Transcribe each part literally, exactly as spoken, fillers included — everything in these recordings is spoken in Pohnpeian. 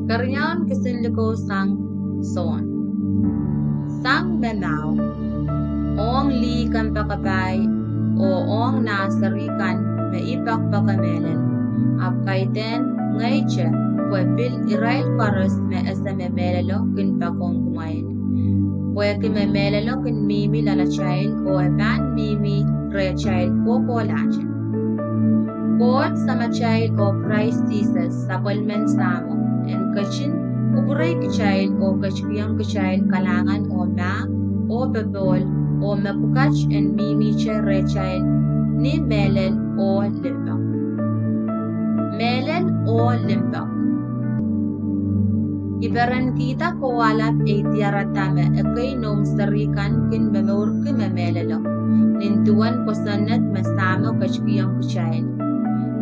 Keriaun kisin likou sang Sohn. Sang me mwahu, ong lih kempoakepahi oh ong nah seri kan me I poakpoake mehlel, ahpw kaidehn ngehi te, pwe pil irail koaros me ese me mehlelo kin poakohng kumwail. Pwehki me mehlelo kin mihmi loalatail oh e pahn mihmi rehtail kohkohlahte. Koht Samatail oh Krais Sises, sapwellimen Sahmo, en ketin kupwurei kitail oh ketikihong kitail kalahngan oh mahk oh popohl oh mepwukat en mihmihte rehtail ni mehlel oh limpoak. Mehlel oh limpoak. I perenkihda kowahlap ei diarada me ekei noumw seri kan kin momourki me mehlelo, nin duwen kosonned me Sahmo ketikihong kitail.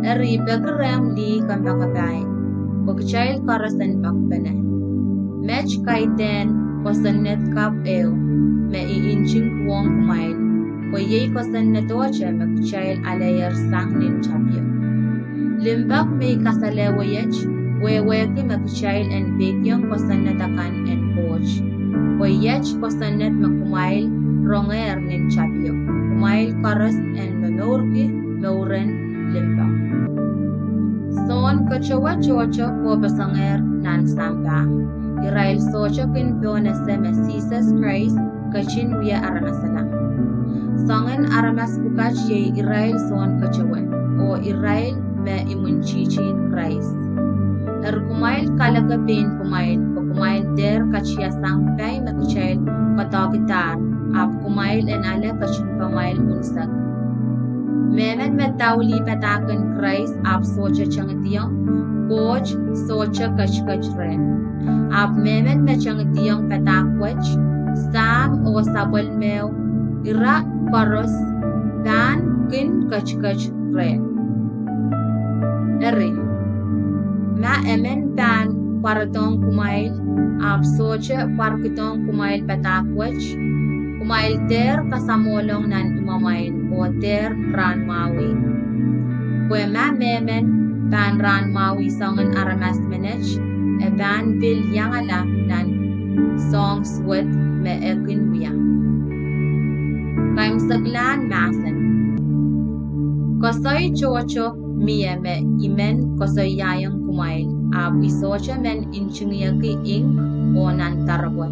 Eri I peki rehmw lih kempoakepahi, pwe kitail koaros en poakpene. Met kaidehn kosonned kapw ehu me I ntingkiwohng kumwail, pwe iei kosonnedohte me kitail aleier sang nin tapio. Limpoak me I kasalehwe iet, wehwehki me kitail en peikiong kosonned akan en Koht, pwe iet kosonned me kumwail rongehr nin tapio, kumwail koaros en momourki mouren limpoak. Sohn ketowe tohto kohpesengehr nan sampah. Irail sohte kin pohnese me Sises Krais ketin wia aramasala. Soangen aramas pwukat iei irail sohn ketowe, oh irail me imwintihtihn Krais. Eri kumwail kaleke pein kumwail, pwe kumwail dehr katiasang pai me kitail koadoahkidahr, ahpw kumwail en ale ketin pamwail unsek. Mehmen me daulih padahk en Krais ahpw sohte tengediong, Koht sohte ketiket reh. Ahpw mehmen me tengediong padahk wet, Sahm oh Sapwellimehu, ira koaros pahn kin ketiket reh. Eri, ma emen pahn pwarodohng kumwail, ahpw sohte pwarkidohng kumwail padahk wet, kumwail dehr kasamwohlohng nan imwamwail oh dehr rahnmwahwih. Pwe ma mehmen pahn rahnmwahwih soangen aramas menet, e pahn pil iangala nan soahng suwed me e kin wia. Kaimwseklahn mahsen. Koasoi tohto mie me I men koasoiaiong kumwail, ahpw I sohte men ntingihki ink oh nan doaropwe.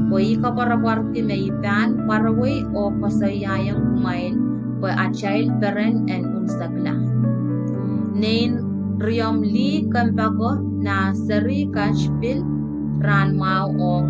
Pwe I koapworopworki me I pahn pwarowei oh koasoiaiong kumwail, pwe atail peren en unsekla. Nein riomw lih kempoake nah seri kat pil rahnmwahu ong